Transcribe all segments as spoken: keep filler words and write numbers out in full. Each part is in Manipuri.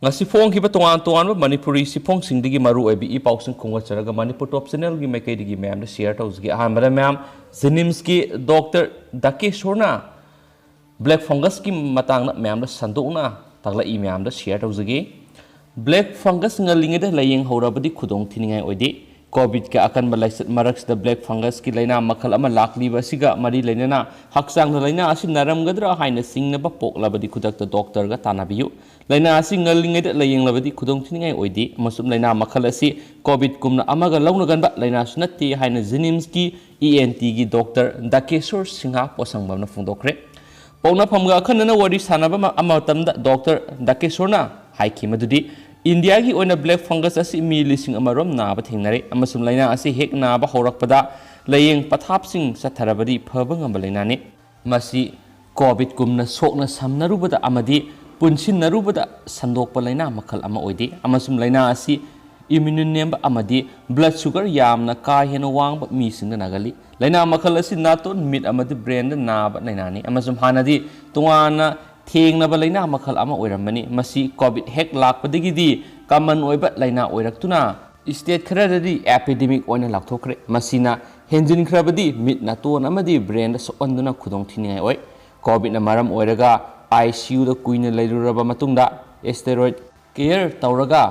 ꯉꯁꯤ ꯐꯣꯡꯈꯤꯕ ꯇꯣꯉꯥꯟ ꯇꯣꯉꯥꯟꯕ ꯃꯅꯤꯄꯨꯔꯤ ꯁꯤꯐꯣꯡꯁꯤꯡꯗꯒꯤ ꯃꯔꯨ ꯑꯣꯏꯕ ꯏ ꯄꯥꯎꯁꯤꯡ ꯈꯣꯝꯒꯠꯆꯔꯒ ꯃꯅꯤꯄꯨꯔ ꯇꯣꯞ ꯆꯦꯅꯦꯜꯒꯤ ꯃꯥꯏꯀꯩꯗꯒꯤ ꯃꯌꯥꯝꯗ ꯁꯤꯌꯔ ꯇꯧꯖꯒꯦ꯫ ꯑꯍꯥꯟꯕꯗ ꯃꯌꯥꯝ, ꯖꯦꯅꯤꯝꯁꯀꯤ ꯗꯣꯛꯇꯔ ꯗꯀꯦꯁꯣꯔꯅ ꯕ꯭ꯂꯦꯛ ꯐꯪꯒꯁꯀꯤ ꯃꯇꯥꯡꯗ ꯃꯌꯥꯝꯗ ꯁꯟꯗꯣꯛꯅ ꯇꯥꯛꯂꯛꯏ, ꯃꯌꯥꯝꯗ ꯁꯤꯌꯔ ꯇꯧꯖꯒꯦ꯫ ꯕ꯭ꯂꯦꯛ ꯐꯪꯒꯁ ꯉꯜꯂꯤꯉꯩꯗ ꯂꯥꯏꯌꯦꯡꯍꯧꯔꯕꯗꯤ ꯈꯨꯗꯣꯡ ꯊꯤꯅꯤꯡꯉꯥꯏ ꯑꯣꯏꯗꯦ꯫ ꯀꯣꯚꯤꯗꯀꯤ ꯑꯀꯟꯕ ꯂꯥꯏꯆꯠ ꯃꯔꯛꯁꯤꯗ ꯕ꯭ꯂꯦꯛ ꯐꯪꯒꯁꯀꯤ ꯂꯥꯏꯅꯥ ꯃꯈꯜ ꯑꯃ ꯂꯥꯛꯂꯤꯕ ꯑꯁꯤꯒ ꯃꯔꯤ ꯂꯩꯅꯅ ꯍꯛꯆꯥꯡꯗ ꯂꯥꯏꯅꯥ ꯑꯁꯤ ꯅꯥꯔꯝꯒꯗ꯭ꯔꯥ ꯍꯥꯏꯅ ꯆꯤꯡꯅꯕ ꯄꯣꯛꯂꯕꯗꯤ ꯈꯨꯗꯛꯇ ꯗꯣꯛꯇꯔꯒ ꯇꯥꯟꯅꯕꯤꯌꯨ꯫ ꯂꯥꯏꯅꯥ ꯑꯁꯤ ꯉꯜꯂꯤꯉꯩꯗ ꯂꯥꯏꯌꯦꯡꯂꯕꯗꯤ ꯈꯨꯗꯣꯡ ꯊꯤꯅꯤꯡꯉꯥꯏ ꯑꯣꯏꯗꯦ ꯑꯃꯁꯨꯡ ꯂꯥꯏꯅꯥ ꯃꯈꯜ ꯑꯁꯤ ꯀꯣꯚꯤꯗꯀꯨꯝꯅ ꯑꯃꯒ ꯂꯧꯅꯒꯟꯕ ꯂꯥꯏꯅꯥꯁꯨ ꯅꯠꯇꯦ ꯍꯥꯏꯅ ꯖꯦꯅꯤꯝꯁꯀꯤ ꯏ ꯑꯦꯟ ꯇꯤꯒꯤ ꯗꯣꯛꯇꯔ ꯗꯀꯦꯁꯣꯔ ꯁꯤꯡꯍ ꯄꯣꯠꯁꯪꯕꯝꯅ ꯐꯣꯡꯗꯣꯛꯈ꯭ꯔꯦ꯫ ꯄꯣꯛꯅꯐꯝꯒ ꯑꯈꯟꯅꯅ ꯋꯥꯔꯤ ꯁꯥꯟꯅꯕ ꯑꯃ-, ꯑꯃ ꯃꯇꯝꯗ ꯗꯣꯛꯇꯔ ꯗꯀꯦꯁꯣꯔꯅ ꯍꯥꯏꯈꯤ ꯃꯗꯨꯗꯤ ꯏꯟꯗꯤꯌꯥꯒꯤ ꯑꯣꯏꯅ ꯕ꯭ꯂꯦꯛ ꯐꯪꯒꯁ ꯑꯁꯤ ꯃꯤ ꯂꯤꯁꯤꯡ ꯑꯃꯔꯣꯝ ꯅꯥꯕ ꯊꯦꯡꯅꯔꯦ ꯑꯃꯁꯨꯡ ꯂꯥꯏꯅꯥ ꯑꯁꯤ ꯍꯦꯛ ꯅꯥꯕ ꯍꯧꯔꯛꯄꯗ ꯂꯥꯏꯌꯦꯡ ꯄꯊꯥꯞꯁꯤꯡ ꯆꯠꯊꯔꯕꯗꯤ ꯐꯕ ꯉꯝꯕ ꯂꯥꯏꯅꯥꯅꯤ꯫ ꯃꯁꯤ ꯀꯣꯚꯤꯗꯀꯨꯝꯅ ꯁꯣꯛꯅ ꯁꯝꯅꯔꯨꯕꯗ ꯑꯃꯗꯤ ꯄꯨꯟꯁꯤꯟꯅꯔꯨꯕꯗ ꯁꯟꯗꯣꯛꯄ ꯂꯥꯏꯅꯥ ꯃꯈꯜ ꯑꯃ ꯑꯣꯏꯗꯦ ꯑꯃꯁꯨꯡ ꯂꯥꯏꯅꯥ ꯑꯁꯤ ꯏꯝꯃ꯭ꯌꯨꯟ ꯅꯦꯝꯕ ꯑꯃꯗꯤ ꯕ꯭ꯂꯗ ꯁꯨꯒꯔ ꯌꯥꯝꯅ ꯀꯥ ꯍꯦꯟꯅ ꯋꯥꯡꯕ ꯃꯤꯁꯤꯡꯗ ꯅꯥꯒꯜꯂꯤ꯫ ꯂꯥꯏꯅꯥ ꯃꯈꯜ ꯑꯁꯤ ꯅꯥꯇꯣꯟ, ꯃꯤꯠ ꯑꯃꯗꯤ ꯕ꯭ꯔꯦꯟꯗ ꯅꯥꯕ ꯂꯥꯏꯅꯥꯅꯤ ꯑꯃꯁꯨꯡ ꯍꯥꯟꯅꯗꯤ ꯇꯣꯉꯥꯟꯅ ꯊꯦꯡꯅꯕ ꯂꯥꯏꯅꯥ ꯃꯈꯜ ꯑꯃ ꯑꯣꯏꯔꯝꯕꯅꯤ꯫ ꯃꯁꯤ ꯀꯣꯚꯤꯗ ꯍꯦꯛ ꯂꯥꯛꯄꯗꯒꯤꯗꯤ ꯀꯃꯟ ꯑꯣꯏꯕ ꯂꯥꯏꯅꯥ ꯑꯣꯏꯔꯛꯇꯨꯅ ꯁ꯭ꯇꯦꯠ ꯈꯔꯗꯗꯤ ꯑꯦꯄꯤꯗꯦꯃꯤꯛ ꯑꯣꯏꯅ ꯂꯥꯎꯊꯣꯛꯈ꯭ꯔꯦ꯫ ꯃꯁꯤꯅ ꯍꯦꯟꯖꯤꯟꯈ꯭ꯔꯕꯗꯤ ꯃꯤꯠ, ꯅꯥꯇꯣꯟ ꯑꯃꯗꯤ ꯕ꯭ꯔꯦꯟꯗ ꯁꯣꯛꯍꯟꯗꯨꯅ ꯈꯨꯗꯣꯡ ꯊꯤꯅꯤꯡꯉꯥꯏ ꯑꯣꯏ꯫ ꯀꯣꯚꯤꯗꯅ ꯃꯔꯝ ꯑꯣꯏꯔꯒ ꯑꯥꯏ ꯁꯤ ꯌꯨꯗ ꯀꯨꯏꯅ ꯂꯩꯔꯨꯔꯕ ꯃꯇꯨꯡꯗ ꯁ꯭ꯇꯦꯔꯣꯏꯗ ꯀꯦꯌꯔ ꯇꯧꯔꯒ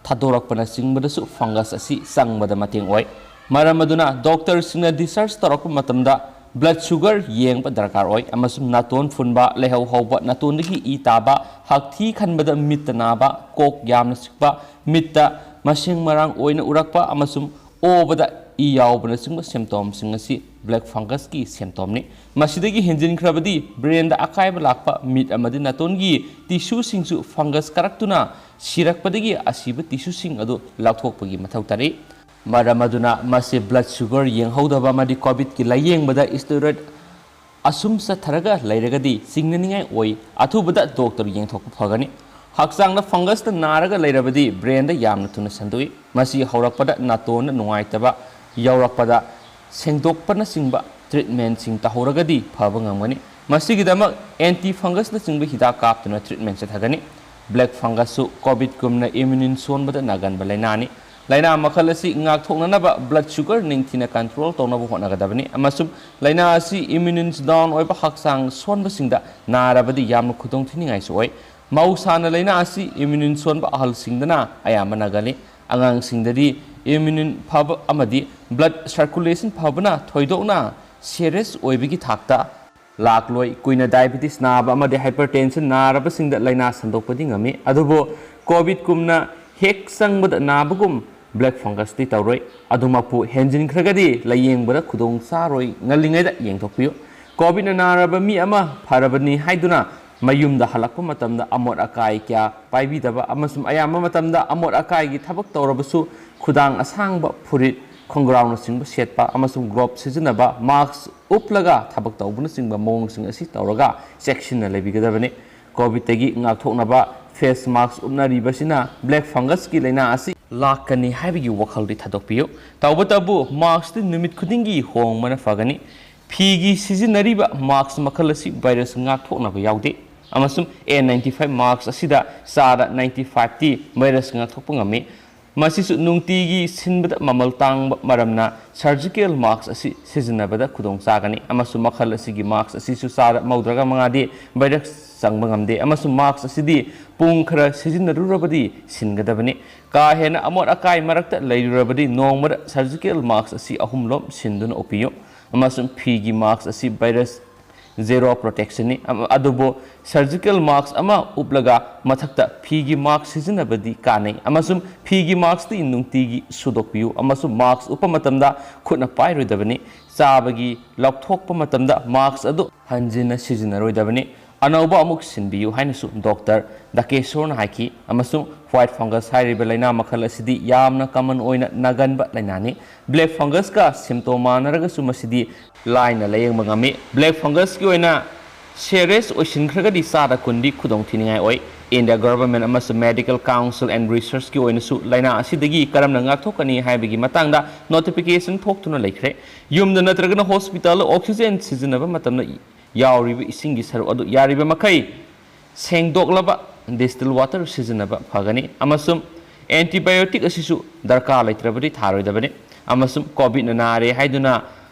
ꯊꯥꯗꯣꯔꯛꯄꯅꯆꯤꯡꯕꯗꯁꯨ ꯐꯪꯒꯁ ꯑꯁꯤ ꯆꯪꯕꯗ ꯃꯇꯦꯡ ꯑꯣꯏ꯫ ꯃꯔꯝ ꯑꯗꯨꯅ ꯗꯣꯛꯇꯔꯁꯤꯡꯅ ꯗꯤꯁꯆꯥꯔꯖ ꯇꯧꯔꯛꯄ ꯃꯇꯝꯗ ꯕ꯭ꯂꯗ ꯁꯨꯒꯔ ꯌꯦꯡꯕ ꯗꯔꯀꯥꯔ ꯑꯣꯏ ꯑꯃꯁꯨꯡ ꯅꯥꯇꯣꯟ ꯐꯨꯟꯕ, ꯂꯥꯏꯍꯧ ꯍꯧꯕ, ꯅꯥꯇꯣꯟꯗꯒꯤ ꯏ ꯇꯥꯕ, ꯍꯥꯛꯊꯤ ꯈꯟꯕꯗ ꯃꯤꯠꯇ ꯅꯥꯕ, ꯀꯣꯛ ꯌꯥꯝꯅ ꯆꯤꯛꯄ, ꯃꯤꯠꯇ ꯃꯁꯦꯡ ꯃꯔꯥꯡ ꯑꯣꯏꯅ ꯎꯔꯛꯄ ꯑꯃꯁꯨꯡ ꯑꯣꯕꯗ ꯏ ꯌꯥꯎꯕꯅꯆꯤꯡꯕ ꯁꯤꯝꯇꯣꯝꯁꯤꯡ ꯑꯁꯤ ꯕ꯭ꯂꯦꯛ ꯐꯪꯒꯁꯀꯤ ꯁꯤꯝꯇꯣꯝꯅꯤ꯫ ꯃꯁꯤꯗꯒꯤ ꯍꯦꯟꯖꯤꯟꯈ꯭ꯔꯕꯗꯤ ꯕ꯭ꯔꯦꯟꯗ ꯑꯀꯥꯏꯕ ꯂꯥꯛꯄ, ꯃꯤꯠ ꯑꯃꯗꯤ ꯅꯥꯇꯣꯟꯒꯤ ꯇꯤꯁꯨꯁꯤꯡꯁꯨ ꯐꯪꯒꯁ ꯀꯥꯔꯛꯇꯨꯅ ꯁꯤꯔꯛꯄꯗꯒꯤ ꯑꯁꯤꯕ ꯇꯤꯁꯨꯁꯤꯡ ꯑꯗꯨ ꯂꯧꯊꯣꯛꯄꯒꯤ ꯃꯊꯧ ꯇꯥꯔꯤ꯫ ꯃꯔꯝ ꯑꯗꯨꯅ ꯃꯁꯤ ꯕ꯭ꯂꯗ ꯁꯨꯒꯔ ꯌꯦꯡꯍꯧꯗꯕ ꯑꯃꯗꯤ ꯀꯣꯚꯤꯗꯀꯤ ꯂꯥꯏꯌꯦꯡꯕꯗ ꯁ꯭ꯇꯦꯔꯣꯏꯗ ꯑꯁꯨꯝ ꯆꯠꯊꯔꯒ ꯂꯩꯔꯒꯗꯤ ꯆꯤꯡꯅꯅꯤꯡꯉꯥꯏ ꯑꯣꯏ꯫ ꯑꯊꯨꯕꯗ ꯗꯣꯛꯇꯔ ꯌꯦꯡꯊꯣꯛꯄ ꯐꯒꯅꯤ꯫ ꯍꯛꯆꯥꯡꯗ ꯐꯪꯒꯁꯅ ꯅꯥꯔꯒ ꯂꯩꯔꯕꯗꯤ ꯕ꯭ꯔꯦꯟꯗ ꯌꯥꯝꯅ ꯊꯨꯅ ꯁꯟꯗꯣꯛꯏ꯫ ꯃꯁꯤ ꯍꯧꯔꯛꯄꯗ ꯅꯥꯇꯣꯟꯗ ꯅꯨꯡꯉꯥꯏꯇꯕ ꯌꯥꯎꯔꯛꯄꯗ ꯁꯦꯡꯗꯣꯛꯄꯅꯆꯤꯡꯕ ꯇ꯭ꯔꯤꯠꯃꯦꯟꯁꯤꯡ ꯇꯧꯍꯧꯔꯒꯗꯤ ꯐꯕ ꯉꯝꯒꯅꯤ꯫ ꯃꯁꯤꯒꯤꯗꯃꯛ ꯑꯦꯟꯇꯤ ꯐꯪꯒꯁꯅꯆꯤꯡꯕ ꯍꯤꯗꯥꯛ ꯀꯥꯞꯇꯨꯅ ꯇ꯭ꯔꯤꯠꯃꯦꯟ ꯆꯠꯊꯒꯅꯤ꯫ Black fungus ꯁꯨ COVID ꯒꯨꯝꯅ immunity ꯁꯣꯟꯕꯗ ꯅꯥꯒꯟꯕ ꯂꯥꯏꯅꯥꯅꯤ꯫ ꯂꯥꯏꯅꯥ ꯃꯈꯜ ꯑꯁꯤ ꯉꯥꯛꯊꯣꯛꯅꯅꯕ blood sugar ꯅꯤꯡꯊꯤꯅ control ꯇꯧꯅꯕ ꯍꯣꯠꯅꯒꯗꯕꯅꯤ, ꯑꯃꯁꯨꯡ ꯂꯥꯏꯅꯥ ꯑꯁꯤ immunity down ꯑꯣꯏꯕ ꯍꯛꯆꯥꯡ ꯁꯣꯟꯕꯁꯤꯡꯗ ꯅꯥꯔꯕꯗꯤ ꯌꯥꯝꯅ ꯈꯨꯗꯣꯡꯊꯤꯅꯤꯡꯉꯥꯏꯁꯨ ꯑꯣꯏ꯫ ꯃꯍꯧꯁꯥꯅ ꯂꯥꯏꯅꯥ ꯑꯁꯤ immunity ꯁꯣꯟꯕ ꯑꯍꯜꯁꯤꯡꯗꯅ ꯑꯌꯥꯝꯕ ꯅꯥꯒꯜꯂꯤ꯫ ꯑꯉꯥꯡꯁꯤꯡꯗꯗꯤ immunity ꯐꯕ ꯑꯃꯗꯤ blood circulation ꯐꯕꯅ ꯊꯣꯏꯗꯣꯛꯅ serious ꯑꯣꯏꯕꯒꯤ ꯊꯥꯛꯇ ꯂꯥꯛꯂꯣꯏ꯫ ꯀꯨꯏꯅ diabetes ꯅꯥꯕ ꯑꯃꯗꯤ hypertension ꯅꯥꯔꯕꯁꯤꯡꯗ ꯂꯥꯏꯅꯥ ꯁꯟꯗꯣꯛꯄꯗꯤ ꯉꯝꯃꯤ, ꯑꯗꯨꯕꯨ COVID ꯀꯨꯝꯅ ꯍꯦꯛ ꯆꯪꯕꯗ ꯅꯥꯕꯒꯨꯝ black fungus ꯇꯤ ꯇꯧꯔꯣꯏ꯫ ꯑꯗꯨꯃꯛꯄꯨ ꯍꯦꯟꯖꯤꯟꯈ꯭ꯔꯒꯗꯤ ꯂꯥꯌꯦꯡꯕꯗ ꯈꯨꯗꯣꯡ ꯆꯥꯔꯣꯏ, ꯉꯜꯂꯤꯉꯩꯗ ꯌꯦꯡꯊꯣꯛꯄꯤꯌꯨ꯫ COVID ꯅ ꯅꯥꯔꯕ ꯃꯤ ꯑꯃ ꯐꯔꯕꯅꯤ ꯍꯥꯏꯗꯨꯅ ꯃꯌꯨꯝꯗ ꯍꯜꯂꯛꯄ ꯃꯇꯝꯗ ꯑꯃꯣꯠ ꯑꯀꯥꯏ ꯀꯌꯥ ꯄꯥꯏꯕꯤꯗꯕ ꯑꯃꯁꯨꯡ ꯑꯌꯥꯝꯕ ꯃꯇꯝꯗ ꯑꯃꯣꯠ ꯑꯀꯥꯏꯒꯤ ꯊꯕꯛ ꯇꯧꯔꯕꯁꯨ ꯈꯨꯗꯥꯡ ꯑꯁꯥꯡꯕ, ꯐꯨꯔꯤꯠ, ꯈꯣꯡꯒ꯭ꯔꯥꯎꯅꯆꯤꯡꯕ ꯁꯦꯠꯄ ꯑꯃꯁꯨꯡ glove ꯁꯤꯖꯤꯟꯅꯕ, mask ꯎꯞꯂꯒ ꯊꯕꯛ ꯇꯧꯕꯅꯆꯤꯡꯕ ꯃꯑꯣꯡꯁꯤꯡ ꯑꯁꯤ ꯇꯧꯔꯒ ꯆꯦꯛꯁꯤꯟꯅ ꯂꯩꯕꯤꯒꯗꯕꯅꯤ꯫ COVID ꯇꯒꯤ ꯉꯥꯛꯊꯣꯛꯅꯕ face mask ꯎꯞꯅꯔꯤꯕꯁꯤꯅ black fungus ꯀꯤ ꯂꯥꯏꯅꯥ ꯑꯁꯤ ꯂꯥꯛꯀꯅꯤ ꯍꯥꯏꯕꯒꯤ ꯋꯥꯈꯜꯗꯤ ꯊꯥꯗꯣꯛꯄꯤꯌꯨ꯫ ꯇꯧꯕꯇꯕꯨ mask ꯇꯤ ꯅꯨꯃꯤꯠ ꯈꯨꯗꯤꯡꯒꯤ ꯍꯣꯡꯕꯅ ꯐꯒꯅꯤ꯫ ꯐꯤꯒꯤ ꯁꯤꯖꯤꯟꯅꯔꯤꯕ mask ꯃꯈꯜ ꯑꯁꯤ virus ꯉꯥꯛꯊꯣꯛꯅꯕ ꯌꯥꯎꯗꯦ, ꯑꯃꯁꯨꯡ N ninety five mask ꯑꯁꯤꯗ ꯆꯥꯗ ninety five ꯇꯤ virus ꯉꯥꯛꯊꯣꯛꯄ ꯉꯝꯃꯤ꯫ ꯃꯁꯤꯁꯨ ꯅꯨꯡꯇꯤꯒꯤ ꯁꯤꯟꯕꯗ ꯃꯃꯜ ꯇꯥꯡꯕ ꯃꯔꯝꯅ surgical mask ꯑꯁꯤ ꯁꯤꯖꯤꯟꯅꯕꯗ ꯈꯨꯗꯣꯡ ꯆꯥꯒꯅꯤ, ꯑꯃꯁꯨꯡ ꯃꯈꯜ ꯑꯁꯤꯒꯤ mask ꯑꯁꯤꯁꯨ ꯆꯥꯗ ꯃꯧꯗ꯭ꯔꯥꯒ ꯃꯉꯥꯗꯤ virus ꯆꯪꯕ ꯉꯝꯗꯦ, ꯑꯃꯁꯨꯡ mask ꯑꯁꯤꯗꯤ ꯄꯨꯡ ꯈꯔ ꯁꯤꯖꯤꯟꯅꯔꯨꯔꯕꯗꯤ ꯁꯤꯟꯒꯗꯕꯅꯤ꯫ ꯀꯥ ꯍꯦꯟꯅ ꯑꯃꯣꯠ ꯑꯀꯥꯏ ꯃꯔꯛꯇ ꯂꯩꯔꯨꯔꯕꯗꯤ ꯅꯣꯡꯃꯗ surgical mask ꯑꯁꯤ ꯑꯍꯨꯝꯂꯣꯝ ꯁꯤꯟꯗꯨꯅ ꯎꯞꯄꯤꯌꯨ, ꯑꯃꯁꯨꯡ ꯐꯤꯒꯤ mask ꯑꯁꯤ virus zero protection ꯅꯤ꯫ ꯑꯃ-, ꯑꯗꯨꯕꯨ surgical mask ꯑꯃ ꯎꯞꯂꯒ ꯃꯊꯛꯇ ꯐꯤꯒꯤ mask ꯁꯤꯖꯤꯟꯅꯕꯗꯤ ꯀꯥꯟꯅꯩ, ꯑꯃꯁꯨꯡ ꯐꯤꯒꯤ mask ꯇꯤ ꯅꯨꯡꯇꯤꯒꯤ ꯁꯨꯗꯣꯛꯄꯤꯌꯨ, ꯑꯃꯁꯨꯡ mask ꯎꯞꯄ ꯃꯇꯝꯗ ꯈꯨꯠꯅ ꯄꯥꯏꯔꯣꯏꯗꯕꯅꯤ꯫ ꯆꯥꯕꯒꯤ ꯂꯧꯊꯣꯛꯄ ꯃꯇꯝꯗ mask ꯑꯗꯨ ꯍꯟꯖꯤꯟꯅ ꯁꯤꯖꯤꯟꯅꯔꯣꯏꯗꯕꯅꯤ꯫ ꯑꯅꯧꯕ ꯑꯃꯨꯛ ꯁꯤꯟꯕꯤꯌꯨ ꯍꯥꯏꯅꯁꯨ Doctor ꯗꯀꯦꯁꯣꯔꯅ ꯍꯥꯏꯈꯤ꯫ ꯑꯃꯁꯨꯡ white fungus ꯍꯥꯏꯔꯤꯕ ꯂꯥꯏꯅꯥ ꯃꯈꯜ ꯑꯁꯤꯗꯤ ꯌꯥꯝꯅ common ꯑꯣꯏꯅ ꯅꯥꯒꯟꯕ ꯂꯥꯏꯅꯥꯅꯤ꯫ Black fungus ꯀ symptom ꯃꯥꯟꯅꯔꯒꯁꯨ ꯃꯁꯤꯗꯤ ꯂꯥꯏꯅ ꯂꯥꯌꯦꯡꯕ ꯉꯝꯃꯤ꯫ Black fungus ꯀꯤ ꯑꯣꯏꯅ serious ꯑꯣꯏꯁꯤꯟꯈ꯭ꯔꯒꯗꯤ ꯆꯥꯗ ꯀꯨꯟꯗꯤ ꯈꯨꯗꯣꯡꯊꯤꯅꯤꯡꯉꯥꯏ ꯑꯣꯏ꯫ India government ꯑꯃꯁꯨꯡ Medical Council and Research ꯀꯤ ꯑꯣꯏꯅꯁꯨ ꯂꯥꯏꯅꯥ ꯑꯁꯤꯗꯒꯤ ꯀꯔꯝꯅ ꯉꯥꯛꯊꯣꯛꯀꯅꯤ ꯍꯥꯏꯕꯒꯤ ꯃꯇꯥꯡꯗ notification ꯊꯣꯛꯇꯨꯅ ꯂꯩꯈ꯭ꯔꯦ꯫ ꯌꯨꯝꯗ ꯅꯠꯇ꯭ꯔꯒꯅ hospital ꯗ oxygen ꯁꯤꯖꯤꯟꯅꯕ ꯃꯇꯝꯗ ꯌꯥꯎꯔꯤꯕ ꯏꯁꯤꯡꯒꯤ ꯁꯔꯨꯛ ꯑꯗꯨ ꯌꯥꯔꯤꯕ ꯃꯈꯩ ꯁꯦꯡꯗꯣꯛꯂꯕ distilled water ꯁꯤꯖꯤꯟꯅꯕ ꯐꯒꯅꯤ꯫ ꯑꯃꯁꯨꯡ antibiotic ꯑꯁꯤꯁꯨ ꯗꯔꯀꯥꯔ ꯂꯩꯇ꯭ꯔꯕꯗꯤ ꯊꯥꯔꯣꯏꯗꯕꯅꯤ꯫ ꯑꯃꯁꯨꯡ COVID ꯅꯥꯔꯦ ꯍꯥꯏꯗꯨꯅ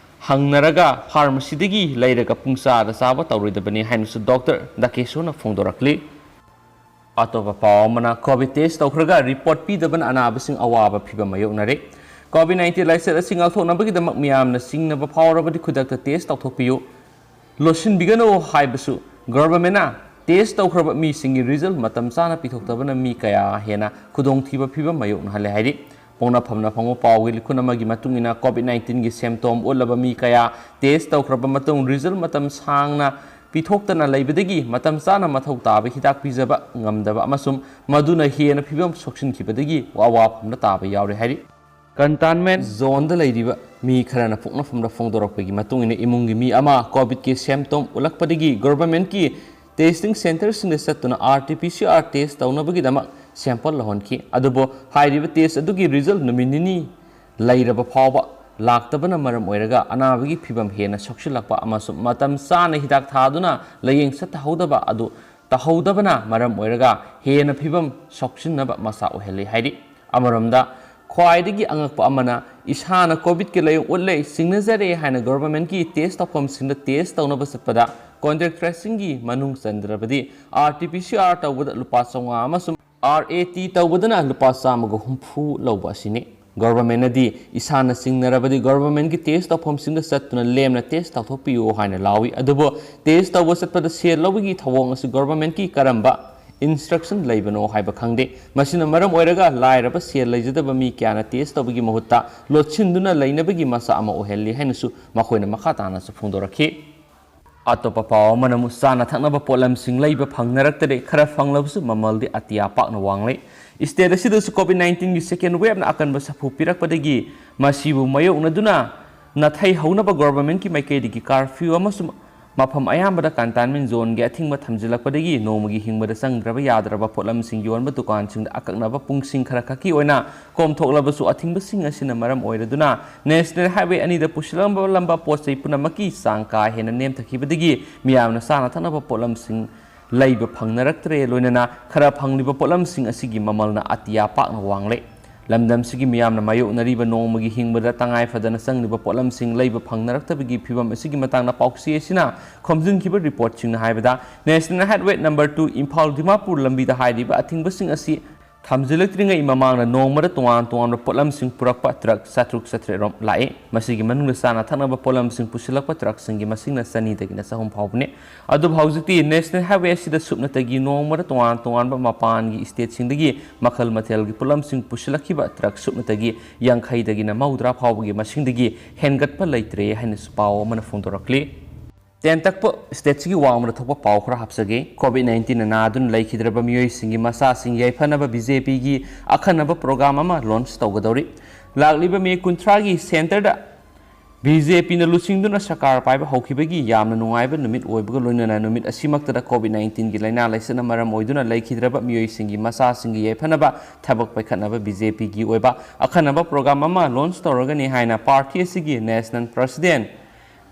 ꯍꯪꯅꯔꯒ pharmacy ꯗꯒꯤ ꯂꯩꯔꯒ ꯄꯨꯡꯆꯥꯗ ꯆꯥꯕ ꯇꯧꯔꯣꯏꯗꯕꯅꯤ ꯍꯥꯏꯅꯁꯨ ꯗꯣꯛꯇꯔ ꯗꯥꯀꯦꯁꯣꯔꯅ ꯐꯣꯡꯗꯣꯔꯛꯂꯤ꯫ ꯑꯇꯣꯞꯄ ꯄꯥꯎ ꯑꯃꯅ, COVID test ꯇꯧꯈ꯭ꯔꯒ report ꯄꯤꯗꯕꯅ ꯑꯅꯥꯕꯁꯤꯡ ꯑꯋꯥꯕ ꯐꯤꯚꯝ ꯃꯥꯌꯣꯛꯅꯔꯦ꯫ COVID nineteen ꯂꯥꯏꯆꯠ ꯑꯁꯤ ꯉꯥꯛꯊꯣꯛꯅꯕꯒꯤꯗꯃꯛ ꯃꯤꯌꯥꯝꯅ ꯆꯤꯡꯅꯕ ꯐꯥꯎꯔꯕꯗꯤ ꯈꯨꯗꯛꯇ test ꯇꯧꯊꯣꯛꯄꯤꯌꯨ꯫ ꯂꯣꯠꯁꯤꯟꯕꯤꯒꯅꯨ ꯍꯥꯏꯕꯁꯨ government ꯅ test ꯇꯧꯈ꯭ꯔꯕ ꯃꯤꯁꯤꯡꯒꯤ result ꯃꯇꯝ ꯆꯥꯅ ꯄꯤꯊꯣꯛꯇꯕꯅ ꯃꯤ ꯀꯌꯥ ꯍꯦꯟꯅ ꯈꯨꯗꯣꯡꯊꯤꯕ ꯐꯤꯚꯝ ꯃꯥꯌꯣꯛꯅꯍꯜꯂꯦ ꯍꯥꯏꯔꯤ꯫ ꯄꯥꯎꯅꯐꯝꯅ ꯐꯪꯕ ꯄꯥꯎꯒꯤ ꯂꯤꯈꯨꯟ ꯑꯃꯒꯤ ꯃꯇꯨꯡ ꯏꯟꯅ, COVID nineteen ꯒꯤ symptom ꯎꯠꯂꯕ ꯃꯤ ꯀꯌꯥ test ꯇꯧꯈ꯭ꯔꯕ ꯃꯇꯨꯡ result ꯃꯇꯝ ꯁꯥꯡꯅ ꯄꯤꯊꯣꯛꯇꯅ ꯂꯩꯕꯗꯒꯤ ꯃꯇꯝ ꯆꯥꯅ ꯃꯊꯧ ꯇꯥꯕ ꯍꯤꯗꯥꯛ ꯄꯤꯖꯕ ꯉꯝꯗꯕ ꯑꯃꯁꯨꯡ ꯃꯗꯨꯅ ꯍꯦꯟꯅ ꯐꯤꯚꯝ ꯁꯣꯛꯆꯤꯟꯈꯤꯕꯗꯒꯤ ꯑꯋꯥꯐꯝꯗ ꯇꯥꯕ ꯌꯥꯎꯔꯦ ꯍꯥꯏꯔꯤ꯫ Containment zone ꯗ ꯂꯩꯔꯤꯕ ꯃꯤ ꯈꯔꯅ ꯄꯣꯛꯅꯐꯝꯗ ꯐꯣꯡꯗꯣꯔꯛꯄꯒꯤ ꯃꯇꯨꯡ ꯏꯟꯅ, ꯏꯃꯨꯡꯒꯤ ꯃꯤ ꯑꯃ COVID ꯀꯤ symptom ꯎꯠꯂꯛꯄꯗꯒꯤ government ꯀꯤ testing centre ꯁꯤꯡꯗ ꯆꯠꯇꯨꯅ RT-PCR test ꯇꯧꯅꯕꯒꯤꯗꯃꯛ sample ꯂꯧꯍꯟꯈꯤ꯫ ꯑꯗꯨꯕꯨ ꯍꯥꯏꯔꯤꯕ test ꯑꯗꯨꯒꯤ result ꯅꯨꯃꯤꯠ ꯅꯤꯅꯤ ꯂꯩꯔꯕ ꯐꯥꯎꯕ ꯂꯥꯛꯇꯕꯅ ꯃꯔꯝ ꯑꯣꯏꯔꯒ ꯑꯅꯥꯕꯒꯤ ꯐꯤꯚꯝ ꯍꯦꯟꯅ ꯁꯣꯛꯆꯤꯜꯂꯛꯄ ꯑꯃꯁꯨꯡ ꯃꯇꯝ ꯆꯥꯅ ꯍꯤꯗꯥꯛ ꯊꯥꯗꯨꯅ ꯂꯥꯌꯦꯡ ꯆꯠꯊꯍꯧꯗꯕ ꯑꯗꯨ ꯇꯧꯍꯧꯗꯕꯅ ꯃꯔꯝ ꯑꯣꯏꯔꯒ ꯍꯦꯟꯅ ꯐꯤꯚꯝ ꯁꯣꯛꯆꯤꯟꯅꯕ ꯃꯆꯥꯛ ꯑꯣꯏꯍꯜꯂꯤ ꯍꯥꯏꯔꯤ꯫ ꯑꯃꯔꯣꯝꯗ, ꯈ꯭ꯋꯥꯏꯗꯒꯤ ꯑꯉꯛꯄ ꯑꯃꯅ, ꯏꯁꯥꯅ COVID ꯀꯤ ꯂꯥꯏꯑꯣꯡ ꯎꯠꯂꯦ, ꯆꯤꯡꯅꯖꯔꯦ ꯍꯥꯏꯅ government ꯀꯤ test ꯇꯧꯐꯝꯁꯤꯡꯗ test ꯇꯧꯅꯕ ꯆꯠꯄꯗ contact tracing ꯒꯤ ꯃꯅꯨꯡ ꯆꯟꯗ꯭ꯔꯕꯗꯤ RT-PCR ꯇꯧꯕꯗ ꯂꯨꯄꯥ ꯆꯥꯝꯃꯉꯥ ꯑꯃꯁꯨꯡ RAT ꯇꯧꯕꯗꯅ ꯂꯨꯄꯥ ꯆꯥꯝꯃꯒ ꯍꯨꯝꯐꯨ ꯂꯧꯕ ꯑꯁꯤꯅꯤ꯫ Government ꯅꯗꯤ ꯏꯁꯥꯅ ꯆꯤꯡꯅꯔꯕꯗꯤ government ꯀꯤ test ꯇꯧꯐꯝꯁꯤꯡꯗ ꯆꯠꯇꯨꯅ ꯂꯦꯝꯅ test ꯇꯧꯊꯣꯛꯄꯤꯌꯨ ꯍꯥꯏꯅ ꯂꯥꯎꯏ꯫ ꯑꯗꯨꯕꯨ test ꯇꯧꯕ ꯆꯠꯄꯗ ꯁꯦꯜ ꯂꯧꯕꯒꯤ ꯊꯧꯑꯣꯡ ꯑꯁꯤ government ꯀꯤ ꯀꯔꯝꯕ instruction ꯂꯩꯕꯅꯣ ꯍꯥꯏꯕ ꯈꯪꯗꯦ꯫ ꯃꯁꯤꯅ ꯃꯔꯝ ꯑꯣꯏꯔꯒ ꯂꯥꯏꯔꯕ ꯁꯦꯜ ꯂꯩꯖꯗꯕ ꯃꯤ ꯀꯌꯥꯅ test ꯇꯧꯕꯒꯤ ꯃꯍꯨꯠꯇ ꯂꯣꯠꯁꯤꯟꯗꯨꯅ ꯂꯩꯅꯕꯒꯤ ꯃꯆꯥꯛ ꯑꯃ ꯑꯣꯏꯍꯜꯂꯤ ꯍꯥꯏꯅꯁꯨ ꯃꯈꯣꯏꯅ ꯃꯈꯥ ꯇꯥꯅꯁꯨ ꯐꯣꯡꯗꯣꯔꯛꯈꯤ꯫ ꯑꯇꯣꯞꯄ ꯄꯥꯎ ꯑꯃꯅ ꯑꯃꯨꯛ ꯆꯥꯅ ꯊꯛꯅꯕ ꯄꯣꯠꯂꯝꯁꯤꯡ ꯂꯩꯕ ꯐꯪꯅꯔꯛꯇꯔꯦ, ꯈꯔ ꯐꯪꯂꯕꯁꯨ ꯃꯃꯜꯗꯤ ꯑꯇꯤꯌꯥ ꯄꯥꯛꯅ ꯋꯥꯡꯂꯦ꯫ State ꯑꯁꯤꯗꯁꯨ COVID nineteen ꯒꯤ second wave ꯅ ꯑꯀꯟꯕ ꯁꯥꯐꯨ ꯄꯤꯔꯛꯄꯗꯒꯤ ꯃꯁꯤꯕꯨ ꯃꯥꯌꯣꯛꯅꯗꯨꯅ ꯅꯥꯊꯩ ꯍꯧꯅꯕ government ꯀꯤ ꯃꯥꯏꯀꯩꯗꯒꯤ curfew ꯑꯃꯁꯨꯡ ꯃꯐꯝ ꯑꯌꯥꯝꯕꯗ containment zone ꯒꯤ ꯑꯊꯤꯡꯕ ꯊꯝꯖꯤꯜꯂꯛꯄꯗꯒꯤ ꯅꯣꯡꯃꯒꯤ ꯍꯤꯡꯕꯗ ꯆꯪꯗ꯭ꯔꯕ ꯌꯥꯗ꯭ꯔꯕ ꯄꯣꯠꯂꯝꯁꯤꯡ ꯌꯣꯟꯕ ꯗꯨꯀꯥꯟꯁꯤꯡꯗ ꯑꯀꯛꯅꯕ ꯄꯨꯡꯁꯤꯡ ꯈꯔꯈꯛꯀꯤ ꯑꯣꯏꯅ ꯀꯣꯝꯊꯣꯛꯂꯕꯁꯨ, ꯑꯊꯤꯡꯕꯁꯤꯡ ꯑꯁꯤꯅ ꯃꯔꯝ ꯑꯣꯏꯔꯗꯨꯅ National Highway ꯑꯅꯤꯗ ꯄꯨꯁꯤꯜꯂꯝꯕ ꯄꯣꯠ ꯆꯩ ꯄꯨꯝꯅꯃꯛꯀꯤ ꯆꯥꯡ ꯀꯥ ꯍꯦꯟꯅ ꯅꯦꯝꯊꯈꯤꯕꯗꯒꯤ ꯃꯤꯌꯥꯝꯅ ꯆꯥꯅ ꯊꯛꯅꯕ ꯄꯣꯠꯂꯝꯁꯤꯡ ꯂꯩꯕ ꯐꯪꯅꯔꯛꯇ꯭ꯔꯦ, ꯂꯣꯏꯅꯅ ꯈꯔ ꯐꯪꯂꯤꯕ ꯄꯣꯠꯂꯝꯁꯤꯡ ꯑꯁꯤꯒꯤ ꯃꯃꯜꯅ ꯑꯇꯤꯌꯥ ꯄꯥꯛꯅ ꯋꯥꯡꯂꯦ꯫ ꯂꯝꯗꯝꯁꯤꯒꯤ ꯃꯤꯌꯥꯝꯅ ꯃꯥꯌꯣꯛꯅꯔꯤꯕ ꯅꯣꯡꯃꯒꯤ ꯍꯤꯡꯕꯗ ꯇꯉꯥꯏ ꯐꯗꯅ ꯆꯪꯂꯤꯕ ꯄꯣꯠꯂꯝꯁꯤꯡ ꯂꯩꯕ ꯐꯪꯅꯔꯛꯇꯕꯒꯤ ꯐꯤꯚꯝ ꯑꯁꯤꯒꯤ ꯃꯇꯥꯡꯗ ꯄꯥꯎꯆꯦ ꯑꯁꯤꯅ ꯈꯣꯝꯖꯤꯟꯈꯤꯕ ꯔꯤꯄꯣꯔꯠꯁꯤꯡꯅ ꯍꯥꯏꯕꯗ, National Highway number two Imphal Dimapur ꯂꯝꯕꯤꯗ ꯍꯥꯏꯔꯤꯕ ꯑꯊꯤꯡꯕꯁꯤꯡ ꯑꯁꯤ ꯊꯝꯖꯤꯜꯂꯛꯇ꯭ꯔꯤꯉꯩ ꯃꯃꯥꯡꯗ ꯅꯣꯡꯃꯗ ꯇꯣꯉꯥꯟ ꯇꯣꯉꯥꯟꯕ ꯄꯣꯠꯂꯝꯁꯤꯡ ꯄꯨꯔꯛꯄ ꯇ꯭ꯔꯛ ꯆꯥꯇ꯭ꯔꯨꯛ ꯆꯥꯇ꯭ꯔꯦꯠ ꯔꯣꯝ ꯂꯥꯛꯏ꯫ ꯃꯁꯤꯒꯤ ꯃꯅꯨꯡꯗ ꯆꯥꯅ ꯊꯛꯅꯕ ꯄꯣꯠꯂꯝꯁꯤꯡ ꯄꯨꯁꯤꯜꯂꯛꯄ ꯇ꯭ꯔꯛꯁꯤꯡꯒꯤ ꯃꯁꯤꯡꯅ ꯆꯅꯤꯗꯒꯤꯅ ꯆꯍꯨꯝ ꯐꯥꯎꯕꯅꯤ꯫ ꯑꯗꯨꯕꯨ ꯍꯧꯖꯤꯛꯇꯤ National Highway ꯑꯁꯤꯗ ꯁꯨꯞꯅꯇꯒꯤ ꯅꯣꯡꯃꯗ ꯇꯣꯉꯥꯟ ꯇꯣꯉꯥꯟꯕ ꯃꯄꯥꯟꯒꯤ stateꯁꯤꯡꯗꯒꯤ ꯃꯈꯜ ꯃꯊꯦꯜꯒꯤ ꯄꯣꯠꯂꯝꯁꯤꯡ ꯄꯨꯁꯤꯜꯂꯛꯈꯤꯕ ꯇ꯭ꯔꯛ ꯁꯨꯞꯅꯇꯒꯤ ꯌꯥꯡꯈꯩꯗꯒꯤꯅ ꯃꯧꯗ꯭ꯔꯥ ꯐꯥꯎꯕꯒꯤ ꯃꯁꯤꯡꯗꯒꯤ ꯍꯦꯟꯒꯠꯄ ꯂꯩꯇ꯭ꯔꯦ ꯍꯥꯏꯅꯁꯨ ꯄꯥꯎ ꯑꯃꯅ ꯐꯣꯡꯗꯣꯔꯛꯂꯤ꯫ ꯇꯦꯟꯇꯛꯄ stateꯁꯤꯒꯤ ꯋꯥꯡꯃꯗ ꯊꯣꯛꯄ ꯄꯥꯎ ꯈꯔ ꯍꯥꯞꯆꯒꯦ꯫ COVID nineteenꯅ ꯅꯥꯗꯨꯅ ꯂꯩꯈꯤꯗ꯭ꯔꯕ ꯃꯤꯑꯣꯏꯁꯤꯡꯒꯤ ꯃꯆꯥꯁꯤꯡ ꯌꯥꯏꯐꯅꯕ BJPꯒꯤ ꯑꯈꯟꯅꯕ program ꯑꯃ launch ꯇꯧꯒꯗꯧꯔꯤ꯫ ꯂꯥꯛꯂꯤꯕ ꯃꯦ ꯀꯨꯟꯊ꯭ꯔꯥꯒꯤ centreꯗ BJPꯅ ꯂꯨꯆꯤꯡꯗꯨꯅ ꯁꯔꯀꯥꯔ ꯄꯥꯏꯕ ꯍꯧꯈꯤꯕꯒꯤ ꯌꯥꯝꯅ ꯅꯨꯡꯉꯥꯏꯕ ꯅꯨꯃꯤꯠ ꯑꯣꯏꯕꯒ ꯂꯣꯏꯅꯅ ꯅꯨꯃꯤꯠ ꯑꯁꯤꯃꯛꯇꯗ COVID nineteenꯒꯤ ꯂꯥꯏꯅꯥ ꯂꯥꯏꯆꯠꯅ ꯃꯔꯝ ꯑꯣꯏꯗꯨꯅ ꯂꯩꯈꯤꯗ꯭ꯔꯕ ꯃꯤꯑꯣꯏꯁꯤꯡꯒꯤ ꯃꯆꯥꯁꯤꯡꯒꯤ ꯌꯥꯏꯐꯅꯕ ꯊꯕꯛ ꯄꯥꯏꯈꯠꯅꯕ BJPꯒꯤ ꯑꯣꯏꯕ ꯑꯈꯟꯅꯕ program ꯑꯃ launch ꯇꯧꯔꯒꯅꯤ ꯍꯥꯏꯅ party ꯑꯁꯤꯒꯤ national president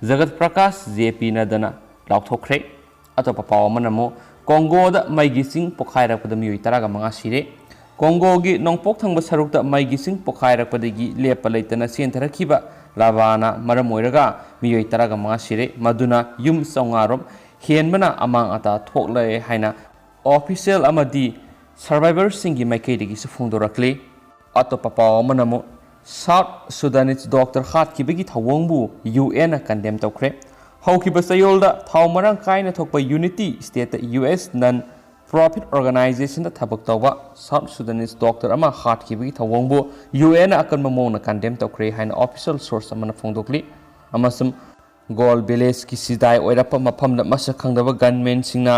ꯖꯒꯠ ꯄ꯭ꯔꯀꯥꯁ JP ꯅꯗꯅ ꯂꯥꯎꯊꯣꯛꯈ꯭ꯔꯦ꯫ ꯑꯇꯣꯞꯄ ꯄꯥꯎ ꯑꯃꯅ ꯑꯃꯨꯛ ꯀꯣꯡꯒꯣꯗ ꯃꯩꯒꯤ ꯆꯤꯡ ꯄꯣꯈꯥꯏꯔꯛꯄꯗ ꯃꯤꯑꯣꯏ ꯇꯔꯥꯒ ꯃꯉꯥ ꯁꯤꯔꯦ꯫ ꯀꯣꯡꯒꯣꯒꯤ ꯅꯣꯡꯄꯣꯛ ꯊꯪꯕ ꯁꯔꯨꯛꯇ ꯃꯩꯒꯤ ꯆꯤꯡ ꯄꯣꯈꯥꯏꯔꯛꯄꯗꯒꯤ ꯂꯦꯞꯄ ꯂꯩꯇꯅ ꯆꯦꯟꯊꯔꯛꯈꯤꯕ ꯂꯥꯚꯥꯅ ꯃꯔꯝ ꯑꯣꯏꯔꯒ ꯃꯤꯑꯣꯏ ꯇꯔꯥꯒ ꯃꯉꯥ ꯁꯤꯔꯦ, ꯃꯗꯨꯅ ꯌꯨꯝ ꯆꯥꯝꯃꯉꯥ ꯔꯣꯝ ꯍꯦꯟꯕꯅ ꯑꯃꯥꯡ ꯑꯇꯥ ꯊꯣꯛꯂꯦ ꯍꯥꯏꯅ official ꯑꯃꯗꯤ survivorꯁꯤꯡꯒꯤ ꯃꯥꯏꯀꯩꯗꯒꯤꯁꯨ ꯐꯣꯡꯗꯣꯔꯛꯂꯤ꯫ ꯑꯇꯣꯞꯄ ꯄꯥꯎ ꯑꯃꯅ ꯑꯃꯨꯛ South Sudanese doctor ꯍꯥꯠꯈꯤꯕꯒꯤ ꯊꯧꯑꯣꯡꯕꯨ UNꯅ condemn ꯇꯧꯈ꯭ꯔꯦ꯫ ꯍꯧꯈꯤꯕ ꯆꯌꯣꯜꯗ ꯊꯥꯎ ꯃꯔꯥꯡ ꯀꯥꯏꯅ ꯊꯣꯛꯄ Unity Stateꯇ US non profit organizationꯗ ꯊꯕꯛ ꯇꯧꯕ South Sudanese doctor ꯑꯃ ꯍꯥꯠꯈꯤꯕꯒꯤ ꯊꯧꯑꯣꯡꯕꯨ UNꯅ ꯑꯀꯟꯕ ꯃꯑꯣꯡꯗ condemn ꯇꯧꯈ꯭ꯔꯦ ꯍꯥꯏꯅ official source ꯑꯃꯅ ꯐꯣꯡꯗꯣꯛꯂꯤ꯫ ꯑꯃꯁꯨꯡ ꯒꯣꯜ ꯚꯤꯂꯦꯖꯀꯤ ꯁꯤꯗꯥꯏ ꯑꯣꯏꯔꯛꯄ ꯃꯐꯝꯗ ꯃꯁꯛ ꯈꯪꯗꯕ gunmanꯁꯤꯡꯅ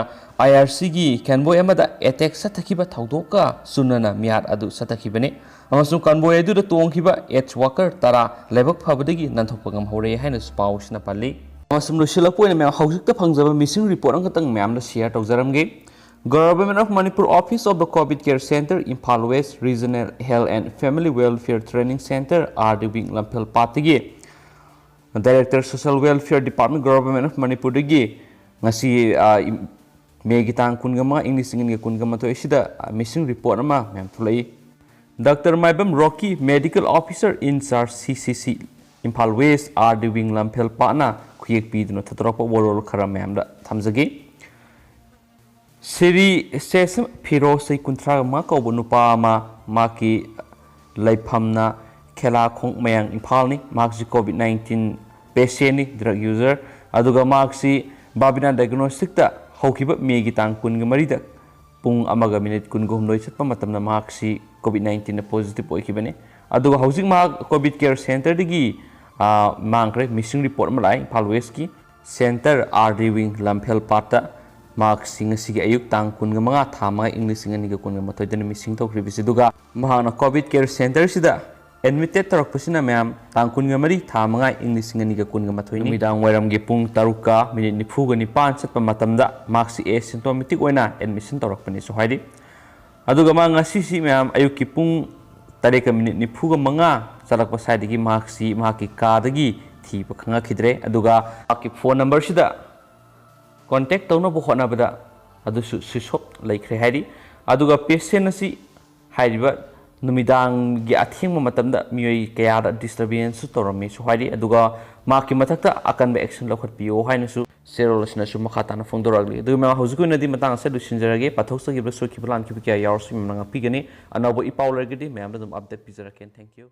IRCꯒꯤ convoy ꯑꯃꯗ attack ꯆꯠꯊꯈꯤꯕ ꯊꯧꯗꯣꯛꯀ ꯆꯨꯅꯅ ꯃꯤꯍꯥꯠ ꯑꯗꯨ ꯆꯠꯊꯈꯤꯕꯅꯤ꯫ ꯑꯃꯁꯨꯡ convoy ꯑꯗꯨꯗ ꯇꯣꯡꯈꯤꯕ aid worker ꯇꯔꯥ ꯂꯥꯏꯕꯛ ꯐꯕꯗꯒꯤ ꯅꯥꯟꯊꯣꯛꯄ ꯉꯝꯍꯧꯔꯦ ꯍꯥꯏꯅꯁꯨ ꯄꯥꯎꯁꯤꯅ ꯄꯜꯂꯤ꯫ ꯑꯃꯁꯨꯡ ꯂꯣꯏꯁꯤꯜꯂꯛꯄ ꯑꯣꯏꯅ ꯃꯌꯥꯝ ꯍꯧꯖꯤꯛꯇ ꯐꯪꯖꯕ missing report ꯑꯃꯈꯛꯇꯪ ꯃꯌꯥꯝꯗ share ꯇꯧꯖꯔꯝꯒꯦ꯫ Government of Manipur Office of the COVID Care Centre, Imphal West Regional Health and Family Welfare Training Centre, RD Wing, ꯂꯝꯐꯦꯜꯄꯥꯠꯇꯒꯤ Director Social Welfare Department, Government of ꯃꯅꯤꯄꯨꯔꯗꯒꯤ ꯉꯁꯤ, ꯑ, ꯏꯝ-, ꯃꯦꯒꯤ ꯇꯥꯡ ꯀꯨꯟꯒ ꯃꯉꯥ, ꯏꯪ ꯂꯤꯁꯤꯡ ꯑꯅꯤꯒ ꯀꯨꯟꯒ ꯃꯥꯊꯣꯏ ꯑꯁꯤꯗ ꯃꯤꯁꯤꯡ ꯔꯤꯄꯣꯔꯠ ꯑꯃ ꯃꯌꯥꯝ ꯊꯣꯛꯂꯛꯏ꯫ Doctor Maibam Roki, medical officer in charge, C C C, Imphal west, R D wing Lamphel ꯄꯥꯠꯅ ꯈꯨꯌꯦꯛ ꯄꯤꯗꯨꯅ ꯊꯥꯗꯣꯔꯛꯄ ꯋꯥꯔꯣꯜ ꯈꯔ ꯃꯌꯥꯝꯗ ꯊꯝꯖꯒꯦ꯫ ꯁꯤꯔꯤ ꯁꯦꯁꯝ ꯐꯤꯔꯣꯖ, ꯆꯍꯤ ꯀꯨꯟꯊ꯭ꯔꯥ ꯃꯉꯥ ꯀꯧꯕ ꯅꯨꯄꯥ ꯑꯃ, ꯃꯍꯥꯛꯀꯤ ꯂꯩꯐꯝꯅ ꯈꯦꯂꯥꯈꯣꯡ, ꯃꯌꯥꯡ ꯏꯝꯐꯥꯜꯅꯤ꯫ ꯃꯍꯥꯛꯁꯤ COVID nineteen patientꯅꯤ, drug user꯫ ꯑꯗꯨꯒ ꯃꯍꯥꯛꯁꯤ ꯕꯥꯕꯤꯅꯥ diagnosticꯇ ꯍꯧꯈꯤꯕ ꯃꯦꯒꯤ ꯇꯥꯡ ꯀꯨꯟꯒ ꯃꯔꯤꯗ ꯄꯨꯡ ꯑꯃꯒ ꯃꯤꯅꯤꯠ ꯀꯨꯟꯒ ꯍꯨꯝꯗꯣꯏ ꯆꯠꯄ ꯃꯇꯝꯗ ꯃꯍꯥꯛꯁꯤ COVID nineteenꯗ positive ꯑꯣꯏꯈꯤꯕꯅꯤ꯫ ꯑꯗꯨꯒ ꯍꯧꯖꯤꯛ ꯃꯍꯥꯛ COVID care centreꯗꯒꯤ, ꯑ, ꯃꯥꯡꯈ꯭ꯔꯦ꯫ Missing report ꯑꯃ ꯂꯥꯛꯑꯦ ꯏꯝꯐꯥꯜ ꯋꯦꯁꯀꯤ centre R D wing ꯂꯝꯐꯦꯜ ꯄꯥꯠꯇ꯫ ꯃꯍꯥꯛꯁꯤ ꯉꯁꯤꯒꯤ ꯑꯌꯨꯛ ꯇꯥꯡ ꯀꯨꯟꯒ ꯃꯉꯥ, ꯊꯥ ꯃꯉꯥ, ꯏꯪ ꯂꯤꯁꯤꯡ ꯑꯅꯤꯒ ꯀꯨꯟꯒ ꯃꯥꯊꯣꯏꯗꯅ missing ꯇꯧꯈ꯭ꯔꯤꯕꯁꯤ꯫ ꯑꯗꯨꯒ ꯃꯍꯥꯛꯅ COVID care centreꯁꯤꯗ admitted ꯇꯧꯔꯛꯄꯁꯤꯅ ꯃꯌꯥꯝ ꯇꯥꯡ ꯀꯨꯟꯒ ꯃꯔꯤ, ꯊꯥ ꯃꯉꯥ, ꯏꯪ ꯂꯤꯁꯤꯡ ꯑꯅꯤꯒ ꯀꯨꯟꯒ ꯃꯥꯊꯣꯏꯅꯤ꯫ ꯅꯨꯃꯤꯗꯥꯡ ꯋꯥꯏꯔꯝꯒꯤ ꯄꯨꯡ ꯇꯔꯨꯛꯀ ꯃꯤꯅꯤꯠ ꯅꯤꯐꯨꯒ ꯅꯤꯄꯥꯟ ꯆꯠꯄ ꯃꯇꯝꯗ ꯃꯍꯥꯛꯁꯤ asymptomatic ꯑꯣꯏꯅ admission ꯇꯧꯔꯛꯄꯅꯤꯁꯨ ꯍꯥꯏꯔꯤ꯫ ꯑꯗꯨꯒ ꯃꯥ ꯉꯁꯤꯁꯤ ꯃꯌꯥꯝ ꯑꯌꯨꯛꯀꯤ ꯄꯨꯡ ꯇꯔꯦꯠꯀ ꯃꯤꯅꯤꯠ ꯅꯤꯐꯨꯒ ꯃꯉꯥ ꯆꯠꯂꯛꯄ ꯁ꯭ꯋꯥꯏꯗꯒꯤ ꯃꯍꯥꯛꯁꯤ ꯃꯍꯥꯛꯀꯤ ꯀꯥꯗꯒꯤ ꯊꯤꯕ ꯈꯪꯉꯛꯈꯤꯗ꯭ꯔꯦ꯫ ꯑꯗꯨꯒ ꯃꯍꯥꯛꯀꯤ phone numberꯁꯤꯗ contact ꯇꯧꯅꯕ ꯍꯣꯠꯅꯕꯗ ꯑꯗꯨꯁꯨ switch off ꯂꯩꯈ꯭ꯔꯦ ꯍꯥꯏꯔꯤ꯫ ꯑꯗꯨꯒ patient ꯑꯁꯤ ꯍꯥꯏꯔꯤꯕ ꯅꯨꯃꯤꯗꯥꯡꯒꯤ ꯑꯊꯦꯡꯕ ꯃꯇꯝꯗ ꯃꯤꯑꯣꯏ ꯀꯌꯥꯗ disturbanceꯁꯨ ꯇꯧꯔꯝꯃꯤꯁꯨ ꯍꯥꯏꯔꯤ꯫ ꯑꯗꯨꯒ ꯃꯍꯥꯛꯀꯤ ꯃꯊꯛꯇ ꯑꯀꯟꯕ action ꯂꯧꯈꯠꯄꯤꯌꯣ ꯍꯥꯏꯅꯁꯨ ꯆꯦꯔꯣꯜ ꯑꯁꯤꯅꯁꯨ ꯃꯈꯥ ꯇꯥꯅ ꯐꯣꯡꯗꯣꯔꯛꯂꯤ꯫ ꯑꯗꯨꯒ ꯃꯌꯥꯝ, ꯍꯧꯖꯤꯛꯀꯤ ꯑꯣꯏꯅꯗꯤ ꯃꯇꯥꯡ ꯑꯁꯤꯗ ꯂꯣꯏꯁꯤꯟꯖꯔꯒꯦ꯫ ꯄꯥꯊꯣꯛꯆꯈꯤꯕ, ꯁꯣꯏꯈꯤꯕ, ꯂꯥꯟꯈꯤꯕ ꯀꯌꯥ ꯌꯥꯎꯔꯁꯨ ꯃꯌꯥꯝꯅ ꯉꯥꯛꯄꯤꯒꯅꯤ꯫ ꯑꯅꯧꯕ ꯏ ꯄꯥꯎ ꯂꯩꯔꯒꯗꯤ ꯃꯌꯥꯝꯗ ꯑꯗꯨꯝ update ꯄꯤꯖꯔꯛꯀꯦ꯫ Thank you꯫